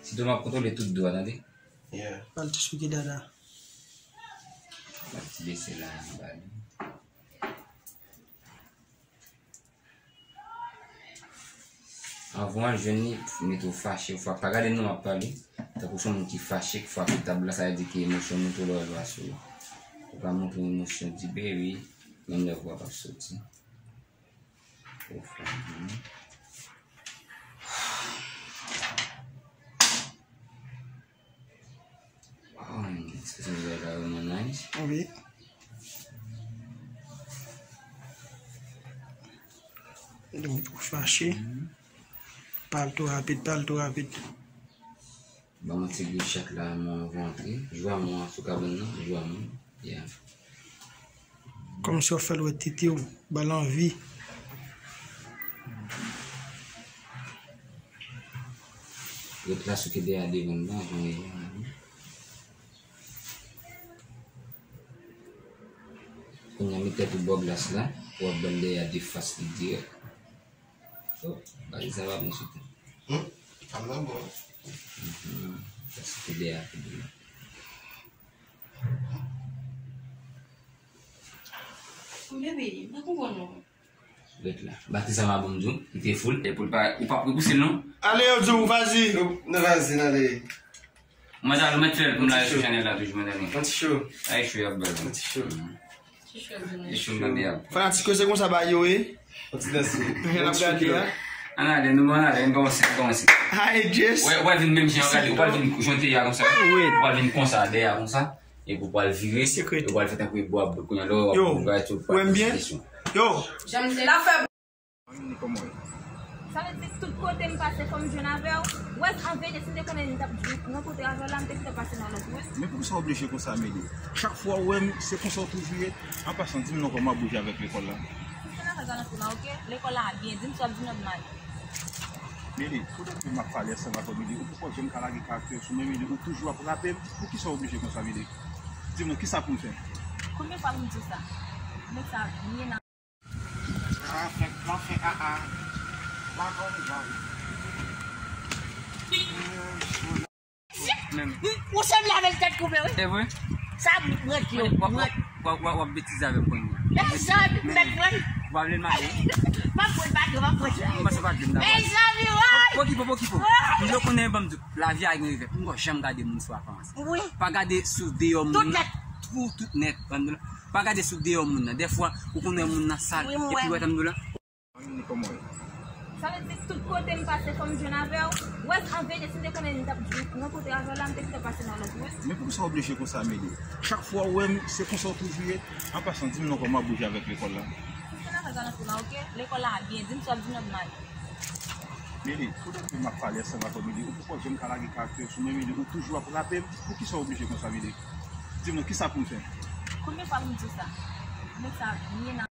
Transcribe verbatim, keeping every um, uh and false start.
Tito, m ap kontwole tout dwa, tande? Yeah. Ba l ti souke dada. Ba l ti bese la, ba li. Anvan w al jwenn li, mete w fache, fwa pa gade non m ap pale. Tankou se yon moun ki fache, fwa ki tab la, sa vle di ke emosyon monte w lè w al sou li. Ou pa montre emosyon, di baby, menm lè vwa p ap soti. Ou fè, hmm. Wow, sa se yon bagay la vrèman nice. Wi. Donk, ou fache. Mhm. Pale tou rapid, pale tou rapid. Ban mwen ti gri chat la, mwen anvan antre. Jwa mwen sou kabann nan, jwa mwen. Yeah. Kòmsi w ap fè l wè tete w, ba l anvi. Ret la souke dèyè a devan nan, jan w ye a. Kounye a, met tèt ou bò glas la, pou w ap ba l dèyè a de fas li dirèk. Oh, bagay sa va bon sou tèt. Hmm? Sa m nan bon. Mhm. Sa se te dèyè a figi la. Bebe, m pa konprann ou. Ret la. Batri sa va bon, m di w, li te full. Epi w pa, ou p ap repouse l non. Ale, yo di w, vazi. Non, non, vazi, n ale. Mwen sa, nou mèt fè l pou m lage sou chanèl la toujou, mezanmi. Yon ti cho. Ay, cho y ap bèl. Yon ti cho. Mhm. Ti cho, ti cho m tande a. Fanatik yo, se konsa bagay yo ye. Yon ti dans. Jan n ap gade a. Ann ale, nou ann ale, ann kòmanse, ann kòmanse. Ay, Jess. Wè, w pral vin menm jan, gade, w pral vin jan w te ye a konsa. Wi. W pral vin konsa, dèyè a konsa. Epi w pral vire, epi w pral fè tankou e bwa, kounye a lè w ap gade tou, w pral poze kesyon. Yo. Jan m te la fè. Sa vle di tout kote m pase fò m jwenn avè w. Wè, an verite, si m te konnen m t ap rankontre avè w la, m te gentan pase nan lòt wout. Men poukisa w oblije konsa, Mele? Chak fwa w wè m, se konsa w toujou ye. An pasan, di m non, kòman w ap bouje avèk lekòl la? Sispann afè zalantou la, oke? Lekòl la ap byen. Di m si w ap di m nan mal. Mele, tout lè m ap pale ansanm avè w, Mele, ou poko janm ka lage karaktè w sou mwen, Mele, ou toujou ap rape m. Poukisa w oblije konsa, Mele? Di m non, kisa pou m fè? Konbyen fwa pou m di w sa? Nèg sa byen. Ah, fè, mwen fè, ah, ah. Mwen konn jan. Menm. Ou sanble avè l tèt koupe, wi. Se vre? Sa mwen di w, w ap, w ap, w ap, w ap, w ap betize avè m kounye a. Mezanmi, mèt mwen. Ou pa vle l mare? M ap pran l pa dlo, m ap pran l. M panse pa dlo m ta pran. Mezanmi, woy! Pokipo, pokipo. Woy! M vle konnen, ban m di w, lavi a gen revè. M poko janm gade moun sou aparans. Wi. Pa gade sou deyò moun nan. Tout nèt. Tou, tout nèt. Pa gade sou deyò moun nan. Dèfwa, ou konn wè moun nan sal, epi w wè tann dlo la. Sa vle di tout kote m pase fò m jwenn avè w. Wè, an verite, si m te konnen m t ap rankontre avè w la, m te gentan pase nan lòt wout. Men poukisa w oblije konsa, Mele? Chak fwa w wè m, se konsa w toujou ye. An pasan, di m non, kòman w ap bouje avèk lekòl la? Sispann afè zalantou la, oke? Lekòl la ap byen. Di m si w ap di m nan mal. Mele, tout lè m ap pale ansanm avè w, Mele, ou poko janm ka lage karaktè w sou mwen, Mele, ou toujou ap rape m. Poukisa w oblije konsa, Mele? Di m non, kisa pou m fè? Konbyen fwa pou m di w sa? Nèg sa byen.